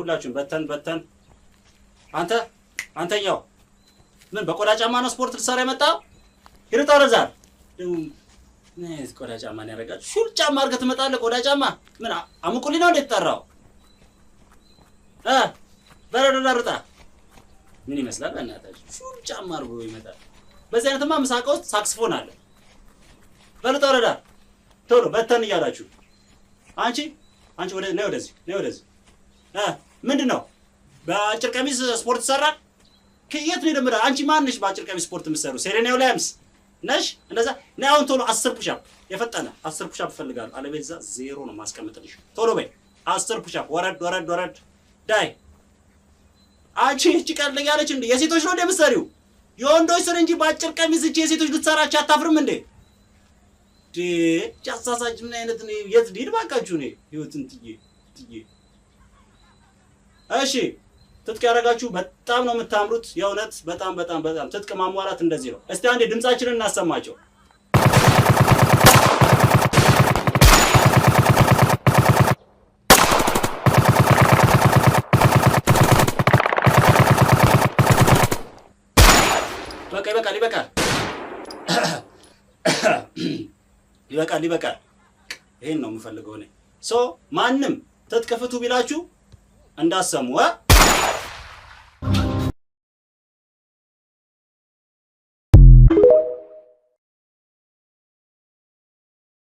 ሁላችሁም በተን በተን። አንተ አንተኛው ምን በቆዳ ጫማ ነው ስፖርት ልትሰራ የመጣው? ሂድ ወደዛ። ደግሞ ምን አይነት ቆዳ ጫማ ነው ያደርጋል? ሹል ጫማ አድርገህ ትመጣለህ። ቆዳ ጫማ ምን አሙቁልኝ ነው እንዴት ጠራው? እ በረዶ ዳርጣ ምን ይመስላል? በእናታችሁ ሹል ጫማ አድርጎ ይመጣል። በዚህ አይነትማ ምሳቃ ውስጥ ሳክስፎን አለ። በልጣ ወረዳ ቶሎ በተን እያላችሁ። አንቺ አንቺ ወደ ነይ፣ ወደዚህ ነይ፣ ወደዚህ። እ ምንድን ነው በአጭር ቀሚስ ስፖርት ይሰራል? ከየት ነው የለመደ? አንቺ ማን ነሽ በአጭር ቀሚስ ስፖርት የምትሰሩ? ሴሬና ዊሊያምስ ነሽ? እንደዛ ነይ። አሁን ቶሎ 10 push up፣ የፈጠነ 10 push up እፈልጋለሁ። አለበለዚያ ዜሮ ነው ማስቀምጥልሽ። ቶሎ በይ፣ 10 push up። ወረድ ወረድ ወረድ ዳይ። አንቺ እቺ ቀልድ ያለች እንዴ? የሴቶች ነው እንዴ የምትሰሪው? የወንዶች ስር እንጂ በአጭር ቀሚስ እቺ የሴቶች ልትሰራች አታፍርም እንዴ? አሳሳች ምን አይነት ነው? የት ልሂድ ባካችሁ? እኔ ህይወትን ጥዬ ጥዬ። እሺ ትጥቅ ያደረጋችሁ በጣም ነው የምታምሩት። የእውነት በጣም በጣም በጣም ትጥቅ ማሟላት እንደዚህ ነው። እስቲ አንዴ ድምጻችንን እናሰማቸው። በቃ ይበቃል፣ ይበቃል፣ ይበቃል፣ ይበቃል። ይሄን ነው የምፈልገው እኔ። So ማንም ትጥቅ ፍቱ ቢላችሁ እንዳሰሙ እ